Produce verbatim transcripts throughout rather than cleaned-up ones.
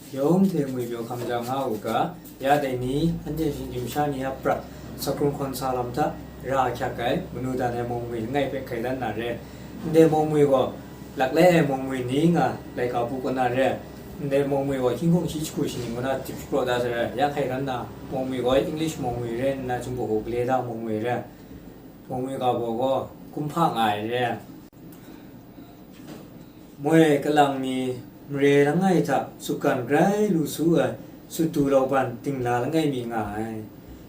Yawng hte ngwi pyaw hkam ja nga u ga, ya dai ni, anhte shinggyim sha ni a prat, sakrung hkawn sa lam hta, ra ahkyak ai, manu dan ai mawng ngwi langai hpe hkai dan na re. Ndai mawng ngwi gaw, laklai ai mawng ngwi ni nga, laika bu kaw na re. Ndai mawng ngwi gaw, hkying hkawng shi jahku shaning kaw na dip shapraw da sai re. Ya hkai dan na mawng ngwi gaw, English mawng ngwi re nna, Jinghpaw Hku gale da mawng ngwi re. Mawng ngwi ga baw gaw, kumhpa nga ai re. Moi kalang mi mare langai hta sutgan grai lu su ai sutdu lauban dingla langai mi nga ai.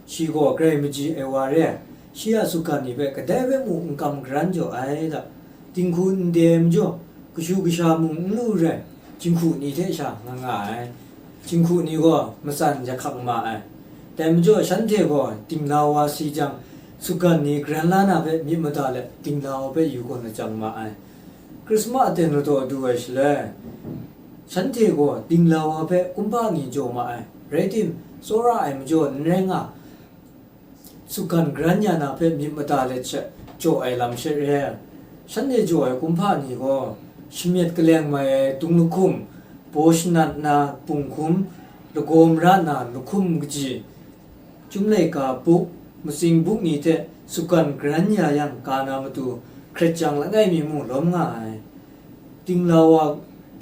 Shi gaw grai maji ai wa re ai, shi a sutgan ni hpe kadai hpe mu n kam garan jaw ai da. Dinghku n de ai majaw, kashu kasha mung n lu rai, jinghku ni hte sha nga nga ai. Jinghku ni gaw matsan jahkang ma ai. Dai majaw shanhte gaw dingla wa si jang, sutgan ni garan la na hpe myit mada let dingla wa hpe yu kaw lajang ma ai. Krismas aten ladaw du ai shaloi, shanhte gaw dingla wa hpe kumhpa ni jaw ma ai, rai tim, tsawra ai majaw n rai nga, sutgan garan ya na hpe myit mada let she jaw ai lam she re ai. Shanhte jaw ai kumhpa ni gaw, shamyet kaleng mai ai dung lahkum, baw shanat na bunghkum, lagaw mara na lahkum kaji, Chyum laika buk, matsing buk ni hte sutgan garan ya yang ka na matu, hkret jang langai mi mung lawm nga ai. Dingla wa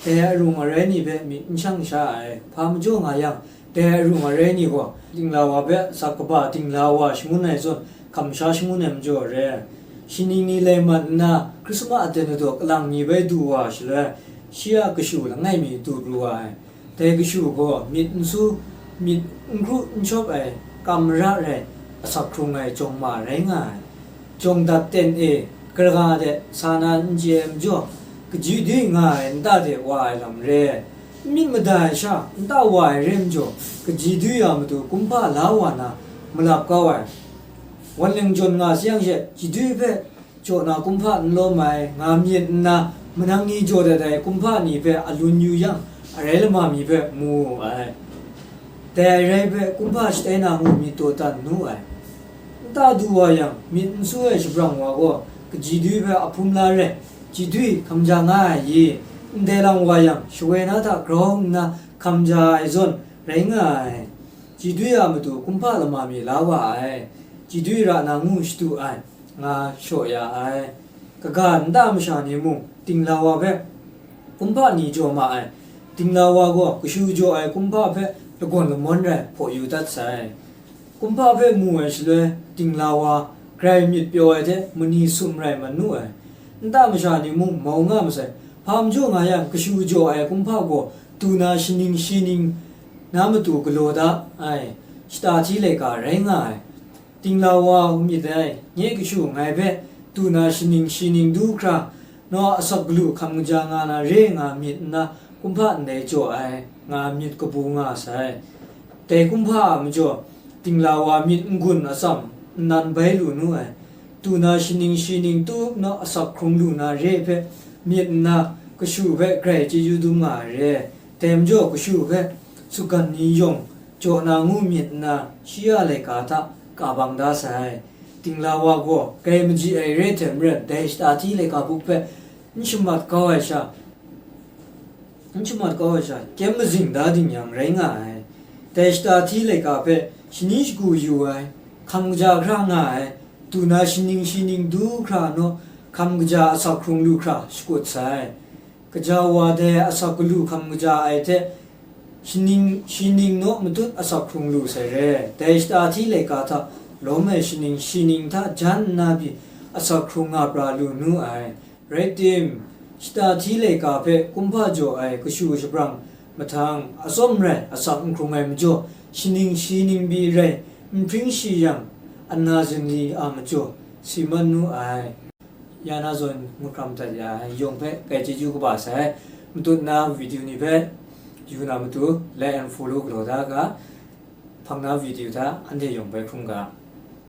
dai arung arai ni hpe myit n shang sha ai, hpa majaw nga yang, dai arung arai ni gaw, dingla wa hpe asak kaba dingla wa shangun ai zawn, hkam sha shangun ai majaw re ai. Shaning ni laiman nna, Krismas aten ladaw kalang mi bai du wa shaloi, shi a kashu langai mi du pru wa ai. Dai kashu gaw myit n su, myit n hkru n shawp ai, kam mara rai, asak hkrung ai jawng ma rai nga ai. Jawng dat ten e, kara de sa na n chye ai majaw, kaji dui nga ai nta de wa ai lam re ai. N myit mada ai sha, nta wa ai re majaw, kaji dui a matu kumhpa la wa na malap kau ai. Wan leng jawn nga sayang she, ji dui hpe jaw na kumhpa n lawm ai, nga myit nna, manang ni jaw dat ai kumhpa ni hpe alun yu yang, arai lama mi hpe mu wu ai. Dai rai hpe kumhpa shatai na ngu myit daw dan nu ai. Nta du wa yang, myit n su ai shabrang wa gaw, kaji dui hpe ahpum la rai, ji dui hkam ja nga ai i? Ndai lang wa yang, shawoi na hta grau nna hkam ja ai zawn rai nga ai. Ji dui a matu kumhpa lama mi la wa ai, ji dui ra na ngu shadu ai, nga shaw ya ai. Kaga nta masha ni mung, dingla wa hpe kumhpa ni jaw ma ai. Dingla wa gaw kashu jaw ai kumhpa hpe lagawn lamawn rai hpaw yu dat sai. Kumhpa hpe mu ai shaloi, dingla wa grai myit pyaw ai hte mani sum rai man nu ai. Nta masha ni mung mau nga masai, hpa majaw nga yang, kashu jaw ai kumhpa gaw du na shaning shi ning na matu galaw da ai, shata hti laika rai nga ai. Dingla wa myit dai, nye kashu ngai hpe du na shaning shi ning du hkra, naw asak galu hkam kaja nga na re nga myit nna, kumhpa ndai jaw ai, nga myit kabu nga sai. Dai kumhpa a majaw, dingla wa myit n-gun atsam nnan bai lu nu ai. Du na shaning shi ning tu naw asak hkrung lu na re hpe myit nna, kashu hpe grai chyeju dum nga ai re. Dai majaw kashu hpe sutgan ni yawng jaw na ngu myit nna, shi a laika hta ka bang da sai. Dingla wa gaw grai maji ai re hte maren, dai shata hti laika hpuk hpe n shamat kau ai sha, n shamat kau ai sha, kyem mazing da ding yang rai nga ai. Dai shata hti laika hpe shani shagu yu ai, hkam kaja hkra nga ai, du na shaning shi ning du hkra naw, hkam kaja asak hkrung lu hkra shakut sai. Kaja wa dai asak galu hkam kaja ai hte, shaning shi ning naw matut asak hkrung lu sai re. Dai shata hti laika hta lawm ai shaning shi ning hta jan nna pyi asak hkrung nga pra lu nu ai. Rai tim, shata hti laika hpe kumhpa jaw ai kashu shabrang mahtang, atsawm rai asak n hkrung ai majaw, shaning shi ning pyi rai, n hpring shi yang, ana zinli a majaw, si mat nu ai. Ya na zawn ngut hkram dat ya ai yawng hpe grai chyeju kaba sai. Matut na video ni hpe yu na matu, like and follow galaw da ga, hpang na video hta anhte yawng bai hkrum ga.